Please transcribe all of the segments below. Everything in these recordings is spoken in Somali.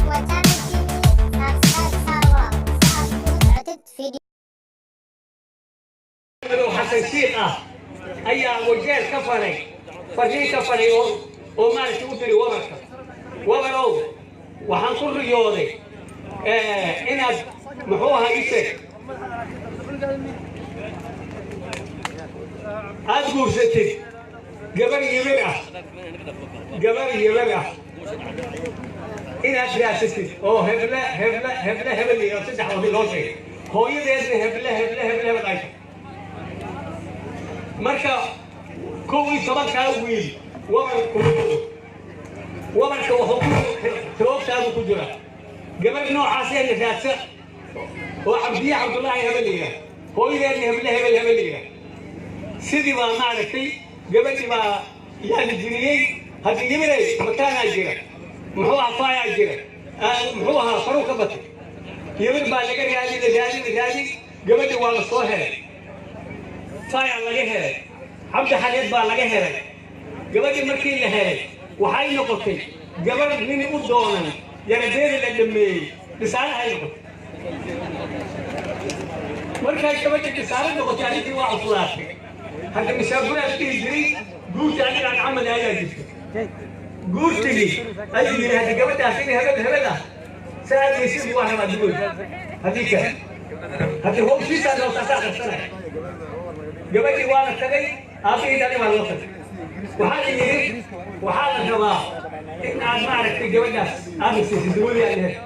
Waa channelkeenii. Subscribe saar walaal, si aad ula socotid video. Xasan Shiikh ah ayaa Wajeer ka faray, fariin ka faray oo maaragtay u diri Wabarka: "Wabarow, waxaan ku riyooday inaad, muxuu ahaa, isheeg, aad guursatid gabar Yibir ah, gabar Yibir ah inaad raasatid oo heble heble heble hebel iyo saddex wadi loo sheegay, hooyadeedna heble heble heble hebel ay tahay." Marka 11-kaa wiil Wabar kuma jiro. Wabarka wuxuu ku toogtaadu ku jira gabar noocaasee raadsa oo Cabdiye Cabdullaahi hebel la yidhaah, hooyadeedna heble hebel hebel la yidhaah. Sidii baa maaragtay gabadhii baa yaa la jiriyey. Haddii Yimiray makaanaa jira, muxuu ahaa, faayaa jira, muxuu ahaa, faruu ka batay. Yimir baa laga raadi, la raadi, la raadi. Gabadhii waa la soo helay, faayaa laga helay, Cabdi Xareed baa laga helay. Gabadhii markii la helay waxay noqotay gabadh nin u doonan, yaradeeda la dhameeyey, dhisaanahay noqotay. Markay gabadhii dhisaano noqotay, arrintii waa cuslaatay. Hadda misaaburaad dhihi jiray guurti anigaan camal ayaa jirta. Guurtigii ayuu yidhi: "Hadda gabadhaas in hebel hebel ah saadaysid waa rabaa dugoy, haddii kale haddii hawshiisaa noosaasaa qarsanaya." Gabadhii waa la tagay, aabbihii dhali baa loo tagay. Waxaa la yidhi: "Waxaa la rabaa in aad maaragtay gabadhaas aad siisid duwadii aan leeyahay.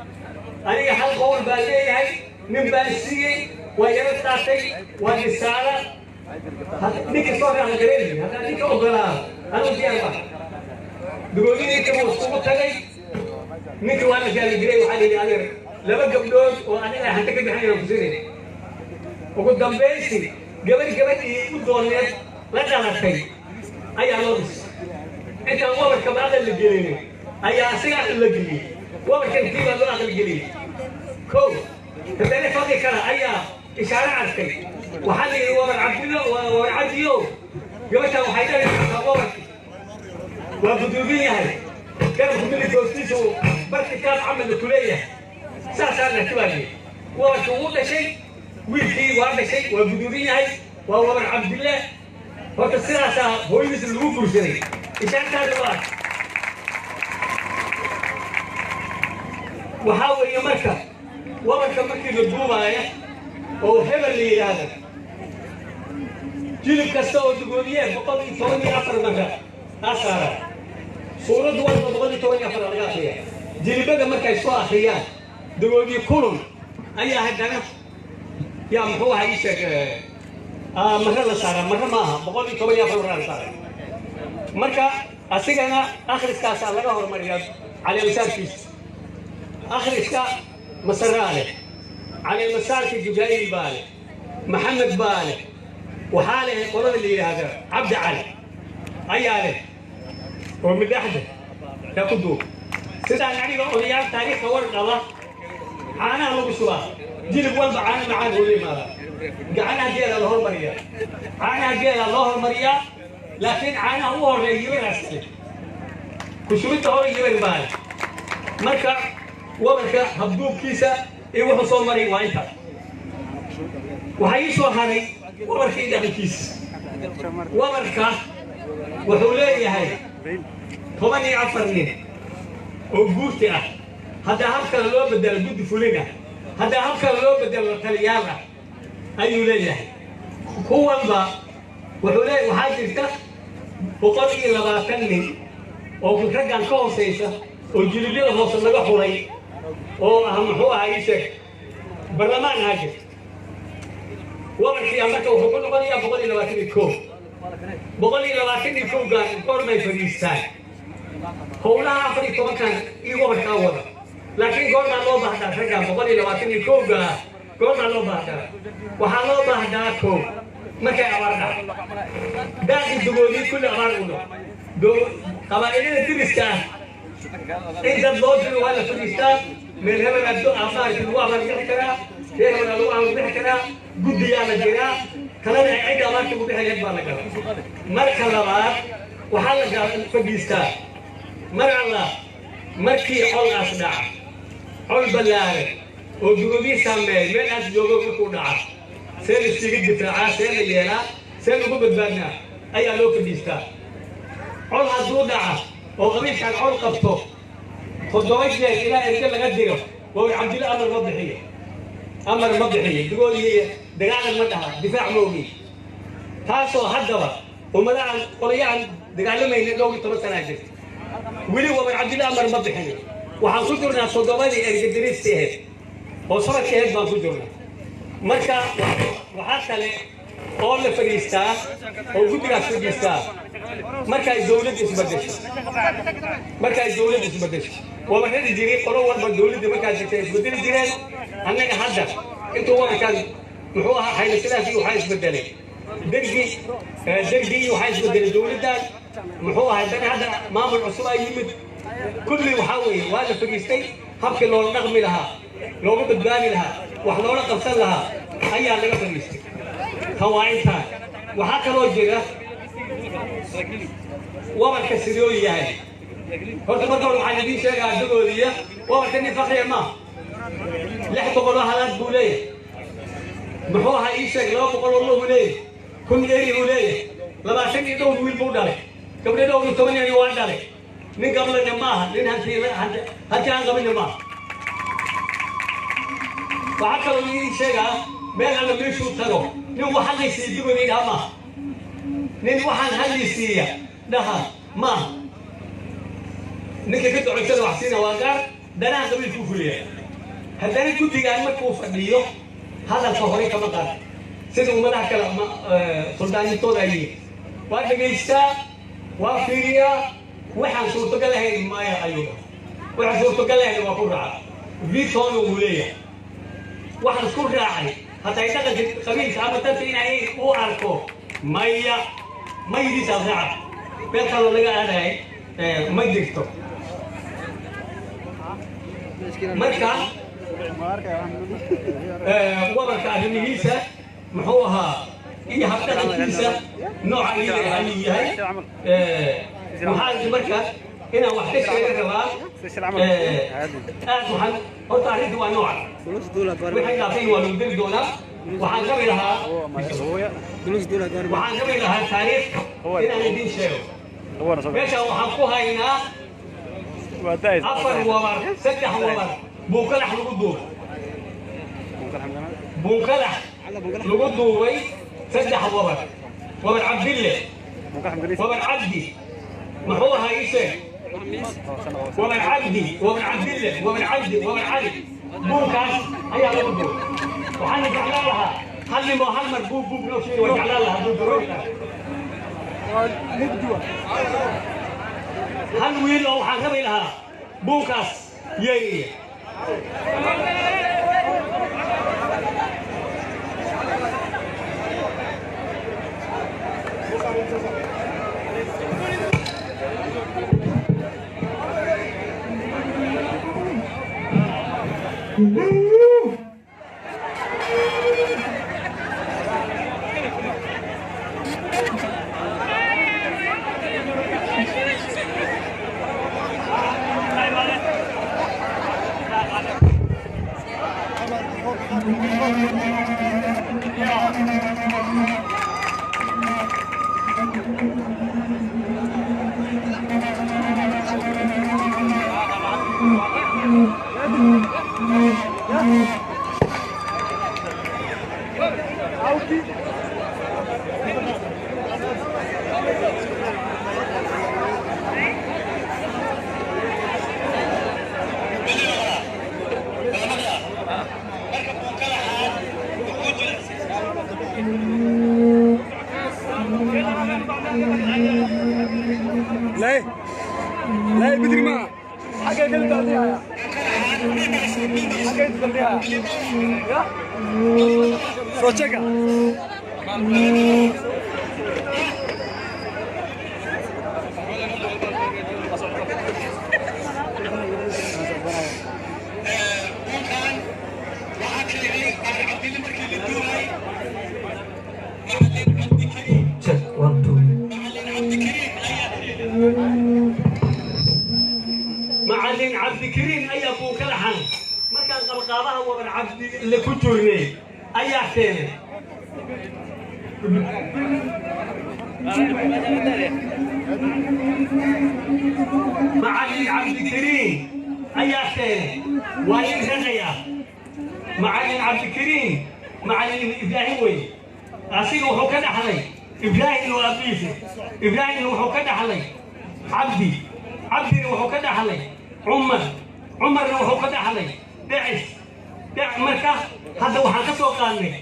Aniga hal qowl baan leeyahay, nin baan siiyey, waa yaro qaatay, waa dhisaala. Ninka soo raaca gareeri, haddaan ninka ogolaado, anuu diyaar baa." Dugoodidii kama iskugu tagay. Ninka waa la gaaligelay. Waxaa la yidhi: "Adeer, laba gabdhood oo aniga hanta ka bixinayaan kusinayna." Ugu dambaysi gabadh gabadhii u dooneed la dhalatay ayaa loo dhisay. Intaan wabarkaba aqal la gelinin ayaa asiga aqal la geliyey. Wabarkan kii baa loo aqal geliyey. Kow haddana faqi kale ayaa ishaare arkay. Waxaa la yidhi: "Wabar Cabdilo, Wabar Cabdiyo, gabadhan waxay dhali kartaa wabarki, waa guduudan yahay, garabka midig hoostiisu bar kitaab camal ku leeyahay." Saasaa la baa yidhi. Wabarki wuu dhashay, wiilkii waa dhashay, waa guduudan yahay, waa Wabar Cabdille. Horta sidaasaa hooyadiis lagu guursaday, ishaartaada waa. Waxaa weeye marka wabarka markii la duubaaya oo hebel la yidhaahda, jilib kasta oo dugoodiye 114 marka aa saara suuraddu walba 114 laga akriya. Jilibada markay soo akhriyaan, dugoodiye kulun ayaa haddana yaa, muxuu ahaa, ii sheeg, mare la saaraa. Mare maaha, 114 mare la saaraa. Marka asigana akhriskaasaa laga hormariyaa caleemasaarkiisa. Akhriska masaraa leh, caleemasaarka Jugaayil baa leh, Maxamed baa leh, waxaa leh qolada la yidhaahda Cabdi Cali ayaa leh oo midhaxda yaa ku duub. Sidaan aniga odayaal taariikhka war qaba, caanaha lagu shubaa. Jilib walba caano macaan uu la yimaadaa. Gacanaha geela la hormariyaa, caanaha geela loo hormariyaa, laakiin caanaha u horreeya yibiraas leh, ku shubidda hore yibir baa leh. Marka wabarka habduubkiisa iyo wuxuu soo maray waa intaas. Waxaa ii soo haray wabarka iyo dhaqankiisa. Wabarka wuxuu leeyahay 14 nin oo guurti ah. Haddaa hab kale loo bedelo guddi fulin ah, haddaa hab kale loo bedelo taliyaal ah ayuu leeyahay. Kuwanba wuxuu leeyahay, waxaa jirta 120 nin oo raggan ka hoosaysa oo jilibyada hoose laga xulay oo ah, muxuu ahaa, ii sheeg, barlamaan ahaa jirta. Wabarkiyaa marka wuxuu ku noqonayaa 121. 121-gaan goormay fadhiistaan? Howlaha 14-kan iyo wabarkaa wada, laakiin goormaa loo baahdaa raggan 121-gaa? Goormaa loo baahdaa? Waxaa loo baahdaa kow, markay abaar dhacdo, daaqi dugoodii kulli abaar u dhaco, qabaa'ilada diriska ah in dad loo diro, waa la fadhiistaa. Meel hebel maaragtay lagu abaar bixi karaa, reer hebelaa lagu abaar bixi karaa, guddiyaa la jiraa, kalena ay cidda abaarta ugu bixi lahayd baa la galaa. Marka labaad waxaa la fadhiistaa mar alla markii colaas dhaca. Col ballaaran oo dugoodii saameeyay meel aas joogo markuu dhaca, see la iskaga difaacaa, see la yeelaa, see lagu badbaadnaa ayaa loo fadhiistaa. Col hadduu dhaca oo qabiilkaan col qabto 7 jeer ilaa erge laga diro, Wabar Cabdille amar ma bixiyo, amar ma bixiyo. Dugoodii dagaalan ma dhaha, difaac ma ogi. Taasoo haddaba ummadahan qolyahan dagaalamayna dhowr iyo toban sanaa jirta, weli Wabar Cabdille amar ma bixinin. Waxaan ku jirnaa 7dii ergadiristi ahayd oo sanadka ahayd baan ku jirnaa. Marka waxaa kale oo la fadhiistaa oo guddigaas fadhiistaa markay dawladda isbedesho. Markay dawladda isbedesho, wabarradi jiray qolo walba dawladda markaa jirtay isbedeli jireen. Annaga hadda intuu wabarkaan muxuu ahaa Xayla waxaa isbedelay dergi dergi, waxaa isbedelay dawladdan muxuu ahaa dana hadda maamul cusub ay yimid. Kulli waxaa weeye waa la fadhiistay, habkii loola dhaqmi lahaa, looga badbaadi lahaa, wax loola qabsan lahaa ayaa laga fadhiistay. Tan waa intaan. Waxaa kaloo jira wabarka sidoo yahay. Horta marka hore waxaan idiin sheegaa dagoodiya wabarka nin fakriya maaha. 600 oo halaad buu leeyahay, muxuu ahaa ii sheeg, 200 oo lo buu leeyahay, 1000 eri buu leeyahay, 20 iyo dhowr wiil buu dhalay, gabdho dhowr iyo toban yani waa dhalay. Nin gablana maaha, nin hanti hanti aan qabinna maaha. Waxaa kaloo idiin sheegaa meel alla meeshuu tago nin wax hadlaysiiya dugooda dhaha maaha, nin waxaan hadlaysiiya dhaha maaha. Ninka ka docodsada wax siina waa gaar, danaha qabiilkuu fuliya. Haddana guddigaan markuu fadhiyo hadalka hore kama qaata sida ummadaha kale suldaanintooda ay yihiin. Waa dhegaystaa, waa fiiriyaa, waxaan suurtagal ahayn maya ayuu dhaha, waxaan suurtagal ahayn waa ku raaca. Vitona wuu leeyahay waxaan isku raacay hadday dhaqanka qabiilka ama dadka inay u arko maya maydiisaa raaca, meel kaloo laga aadahay ma jirto. Marka wabarka arrimihiisa muxuu ahaa iyo habdhaqankiisa nooca iyada ayuu yahay. Waxaa marka inaan wax ka sheega rabaa aad. Waxaan horta arrinta waa nooca wixii dhaafay waa lagu diri doonaa. Waxaan rabi lahaa taariikh inaan idiin sheego. Meeshaan waxaan ku haynaa 4 wabar, 3 wabar buunkalax lagu duubay, buunkalax lagu duubay 3 wabar: Wabar Cabdille, Wabar Cabdi, muxuu ahaa ii sheeg, Wabar Cabdi, Wabar Cabdille, Wabar Cabdi, Wabar Cali. Buunkaas ayaa lagu duubay. Waxaana jeclaan lahaa hal nin oo hal mar buug buug noo sheegi. Waa jeclaan lahaa buug hal wiil oo waxaan rabi lahaa buunkaas yeeriya. لا لا بدري ما حاجه كده تعطيها، حاجه تعطيها يا سوتشيكا. Check one two. Macallin Cabdikariin ayaa buunkalaxan Markaan qabqaabaha Wabar Cabdi la ku jirnay ayaa keenay. Macallin Cabdikariim ayaa keenay, waa nin raqaya. Macallin Cabdikariim Macallin Ibraahim weye. Asiga wuxuu ka dhaxlay Ibraahim oo aabbihiisa, Ibraahimna wuxuu ka dhaxlay Cabdi, Cabdina wuxuu ka dhaxlay Cumar, Cumarna wuxuu ka dhaxlay Dhecis Dhec. Marka hadda waxaan ka soo qaadnay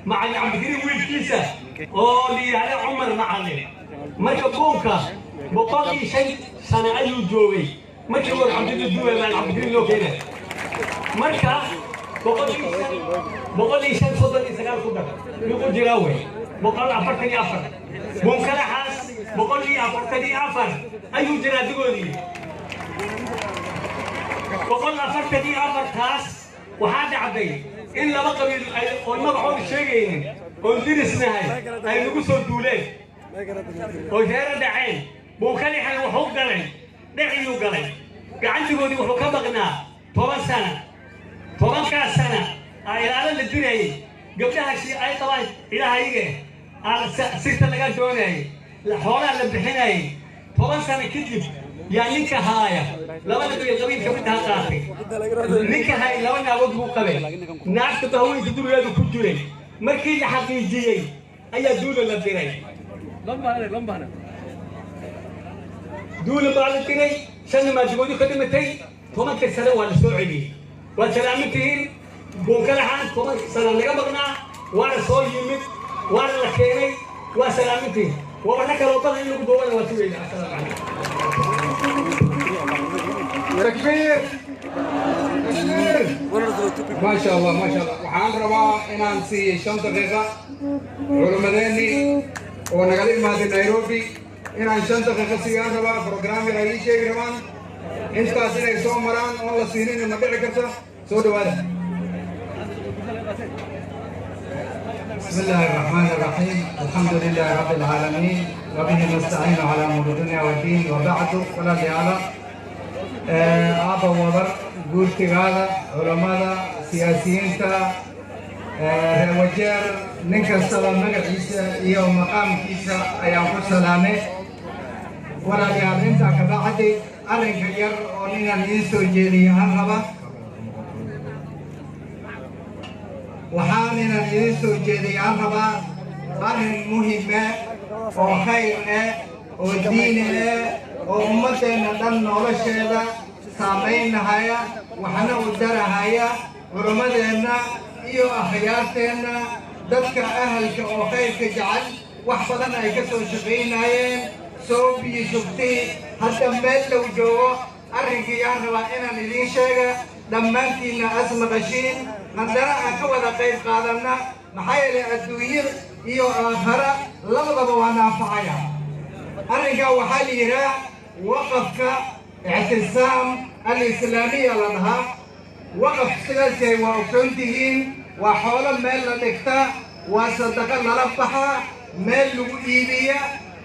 Macallin Cabdikariim wiilkiisa oo la yidhaahda Cumar Macallin. Marka buunka 105 sano ayuu joogay markii War Cabdida duubay Macallin Cabdikariim loo keenay. Marka 105, 105, 39 ku dar, miquu jiraa wey? 144. Buunkalaxaas 144 ayuu jiraa digoodii. 144-taas waxaa dhacday in laba qabiil oon magacooda sheegaynin oon dirisnahay ay nagu soo duuleen oo reero dhaceen. Buunkalixan wuxuu galay dheciyuu galay, gacantigoodii wuxuu ka maqnaa 10 sana. 10-kaas sana aa ilaalo la dirayay, gabdhaha shi ay qabaan ilahayge aa sirta laga doonayay, xoolaha la bixinayay. 10 sano kadib yaa ninka haaya labada qabiil, qabiil ka mid aha qaatay. Ninka haaya laba naagood buu qabay, naagta bahweynta gurigeedu ku jiray. Markii la xaqiijiyey ayaa duula la diray. Duula baa la diray, shanna maadigoodi ka dhimatay. 10-ka sano waa la soo celiyey. Waad salaamin tihiin. Buunkalaxaan 10 sano laga maqnaa, waana soo yimid, waana la keenay. Waa salaamin tihiin. Wabarna kaloo badan in lagu duubana waa sugayna. Assalaamu calaykum. Takbiir, takbiir! Maasha Allah, maasha Allah. Waxaan rabaa inaan siiyey 5 daqiiqa culimmadeennii oo nagala imaaday Nairobi. Inaan 5 daqiiqo siiyaan rabaa, programming ay ii sheegi rabaan. Intaas inay soo maraan oon la siinin ma dhici karta. Soo dhawaada. بسم الله الرحمن الرحيم، الحمد لله رب العالمين، وبه نستعين على امور الدنيا والدين، وبعد. Walaalayaala, aabba Wabar, guurtigaada, culammada, siyaasiyiinta reer Wajeer, nin kastaba magaciisa iyo maqaamkiisa ayaan ku salaamay. Walaalayaal, intaa ka bacdi arrinka yar oo ninaan iin soo jeediyo han raba, waxaan inaan idiin soo jeediyaan rabaa arrin muhime oo khayr eh oo diini eh oo ummaddeenna dhan nolosheeda saamaynahaya, waxna u darahaya culimmadeenna iyo akhyaarteenna, dadka ahalka oo khayrka jecel wax badan ay ka soo shaqaynayeen, soo biyo shubtay, hadda meel low joogo. Arrinkii yaan rabaa inaan idiin sheega, dhammaantiinna as maqashiin, haddana aan ka wada qayb qaadanna, maxaa yeelay adduunyo iyo aakhara labadaba waa naanfacaya. Arrinkaa waxaa la yidhaah waqafka Ictisaam Alislaamiya la dhahaa. Waqaf sidaasay waa ogsoon tihiin, waa xoolo meel la dhigta, waa sadaqo lala baxa, meel lagu iibiya,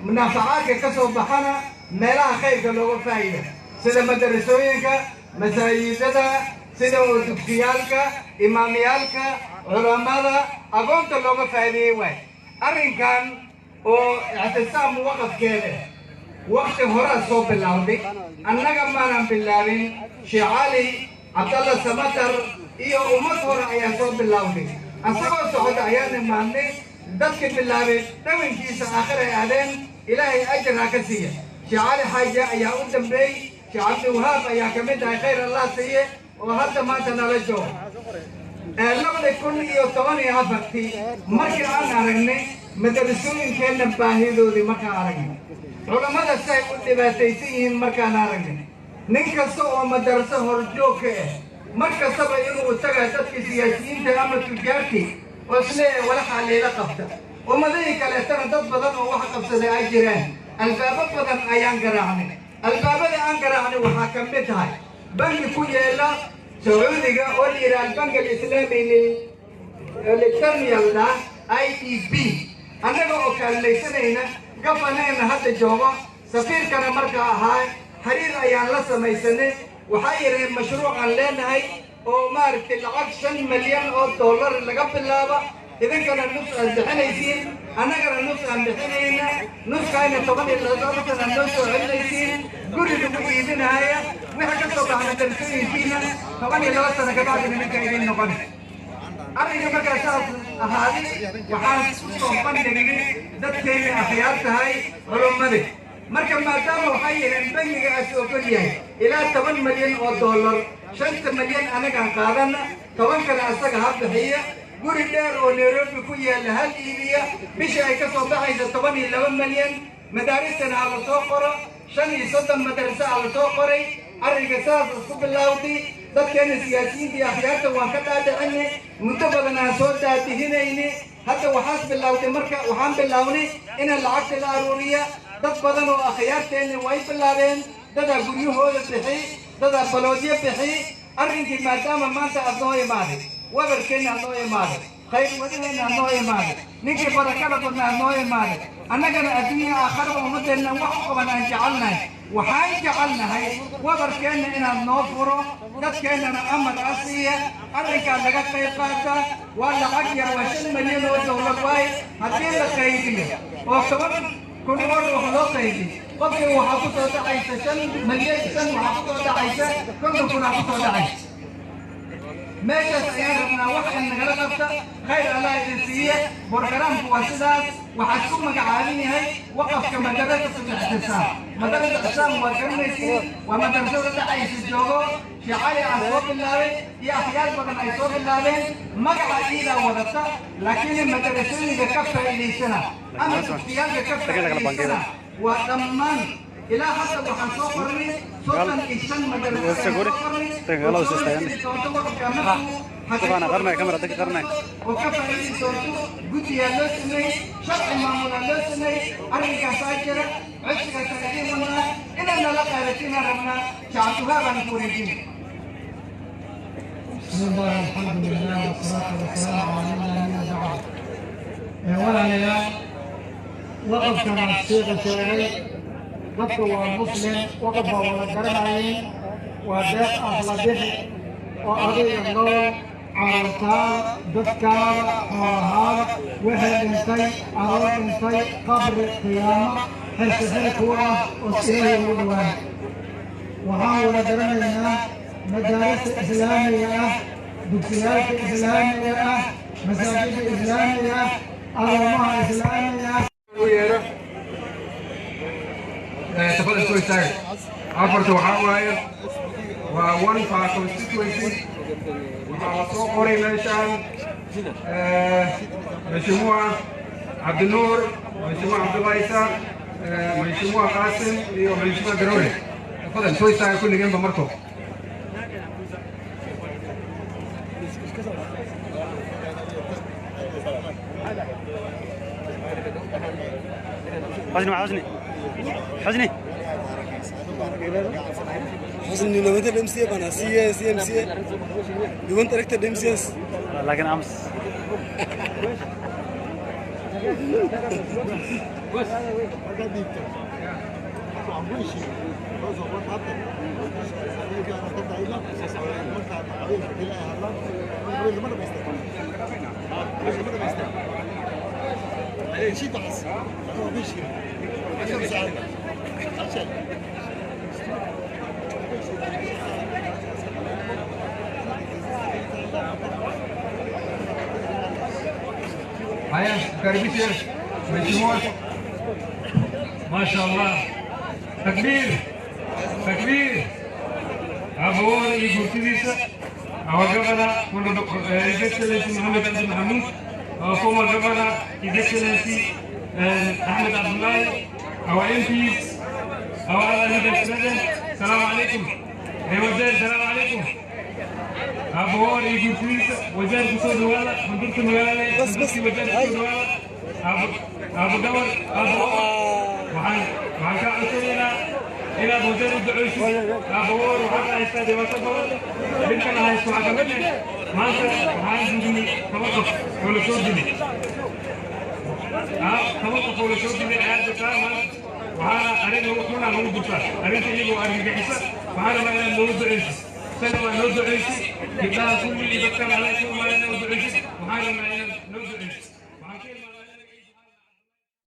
munaafacaadka ka soo baxana meelaha khayrka looga faa'ida, sida madarasooyinka, masaajidada, sida oo dugsiyaalka, imaamyaalka, culammada, agoonta looga faa'iideeyey waay. Arrinkan oo Ictisaam waqafkeeda waqti horaa soo bilaawday, annaga maanan bilaabin. Sheekh Cali Cabdalla Samatar iyo ummad hore ayaa soo bilaawday, asagoo socda ayaan imaadnay. Dadka bilaabay dhawankiisa aakhir ay aadeen, Ilaahay ajar ha ka siiya. Sheekh Cali Xaaje ayaa u dambeeyey, Sheekh Cabdiwahaab ayaa ka mid ahay, khayr Allah siiye, oo hadda maanta nala jooga. 2014-tii markii aan aragnay madarasooyinkeenna baahidoodii, markaan aragnay culammada si ay u dhibaataysan yihiin, markaan aragnay nin kasta oo madaraso horjoog ka ah mar kastaba inuu tagaa dadka siyaasiyiinta ama tujaartii oo isleeyahay walaxaa layla qabta, ummadihii kaleetana dad badan oo wax qabsaday ay jiraan, albaabo badan ayaan garaacnay. Albaabada aan garaacnay waxaa ka mid tahay bangi ku yeela Sacuudiga oo la yidhaha Albank Alislaami Litanmiya la IDB, annaga oo kaalmaysanayna gafanayna hadda joogo, safiirkana markaa ahaa, xiriir ayaan la samaysanay. Waxaa yidhaheen mashruucaan leenahay, oo maaragtay lacag 5 milyan oo dollar laga bilaaba. Idinkana nus aad bixinaysiin, annagana nus aan bixinayna, nuskayna 12 sana noo soo celinaysiin. Guri lagu iibinahaya wixii ka soo baxa madarasooyinkiina 12 sano kabacdina ninka idin noqon. Arrinka markaa saas ahaaday, waxaan ku soo bandhignay dadkeenna akhyaar tahay culummadii. Marka maadaama waxay yidheen bangigaas ogol yahay ilaa 10 milyan oo dollar, 5-ta milyan anagaan qaadana, 10-kana asaga ha bixiya. Guri dheer oo Nairobi ku yaalla hal iibiya, bishii ay ka soo baxaysa 12 milyan. Madaaristana ha la soo qoro, 35 madarasa ha la soo qoray. Arrinka saas isku bilowday. Dadkeena siyaasiyiinta iyo akhyaarta waan ka dhaadhicinay, muddo badan aan soo daadihinayni. Hadda waxaas bilowday, marka waxaan bilownay inaan lacagta la aruuriya. Dad badan oo akhyaarteenni way bilaabeen, dadaa guryahooda bixi, dadaa baloodyo bixi. Arrinkii maadaama maanta aad noo imaaday, wabarkeenna aad noo imaaday, khayr wadaheenna aad noo imaaday, ninkii barakada badna aad noo imaaday, annagana adduunya aakharaba ummadeenna wax u qaban aan jecelnahay. Waxaan jecelnahay wabarkeenna inaad noo furo, dadkeennana amar a siiya, arrinkaa laga qayb qaata. Waa lacag yar, waa 5 milyan oo dowlad waay. Haddii la qaybiyo oo 10,000 oo ruux loo qaybiyo, qofkii waxaa ku soo dhacaysa 5 milyan, shan waxaa ku soo dhacaysa 50,000 aa ku soo dhacaysa. Meeshaas ayaan rabnaa wax in nagala qabta. Khayr Allah idin siiye. Borogaraamku waa sidaas. Waxaad ku magacaabin yahay waqafka madarasatu Ictisaam. Madarasa Ictisaam waad garanaysiin, waa madarasada dhacaysa joogo Sheekh Cali aan soo bilaabay iyo akhyaar badan ay soo bilaabeen. Magaca iidaa wadata, laakiin madarasooyinka ka faa'iidaysana ama dugsiyaalka ka faa'iidaysana waa dhammaan. Ilaa hadda waxaan soo qornay 35 madarasa ayaan soo qornay oo soo heli doonto waqafka markuu oo ka faa'iidi doonto. Guddiyaa loo sameeyey, sharci maamulaa loo sameeyey. Arrinkaasaa jira, codsigaasaa idiin wadnaa, inaad nala qaadatinaan rabnaa. Shacabtuhaa baan ku wareejinay. بسم الله، الحمد لله، والصلاة والسلام على من لا نبي بعده. Walaalayaal, waqafkana sheekha sheegay, dadka waa Muslim, waqaf baa wada garanayeen. Waa deeq ah la bixi oo adiga nool, carruurtaada, dadkaada, xoolahaada, wixii dhintay, adoo dhintay, qabri, qiyaamo xirsi xir ku ah oo Ilaahay ugu dhawaanay. Waxaan wada garanaynaa madaarista Islaamiga ah, dugsiyaalka Islaamiga ah, masaajidda Islaamiga ah, agoomaha Islaamiga ah. U yeero. Tafadhal, soo istaaga. Afarta waxaa waaye waa one per constituency. Waxaa la soo qoray meeshaan Mheshimiwa Cabdinuur, Mheshimiwa Cabdullahi Isaaq, Mheshimiwa Qaasim iyo Mheshimiwa Garoole. Tafadhal, soo istaaga kulligeenba markoo. حسني مع حسني حسني. حسني nominated MCA bana CA CMCA. You want elected MCS? لكن امس Haya, karibisha Mheshimiwa. ما شاء الله، تكبير تكبير. Abawada iyo gurtidiisa, our governor, His Excellency Mohamed Abdi Mahmoud, our former governor, His Excellency Ahmed Abdullahi, our MPs, our other leaders present, Salaam alaikum. Hey wazir, Salaam alaikum. Abawada iyo gurtidiisa, wajeer kusoo dhawaada, xudurta magaalada Bas, bas. Wajeer kusoo dhawaada. Abu Gawar, Abu, waxaan kaa codsanaynaa inaad wajeer u duceysid. Aabawoor, waxaad haystaa dhibaato badan. Dhibkana haysto waxaa ka mid ah maanta waxaan gudinay 10 qof oo la soo dilay. 10 qof oo la soo dilay ayaa jirtaa maanta. Waxaana arrin xunaa nagu jirtaa arrinta iyagoo argagixisa. Waxaan rabaa inaad noogu duceysid. Sana waa noo duceysid, gabdhaha kulli iyo dadkan ala isu imaadeen noo duceysid. Waxaan rabnaa inaad noo duceysid.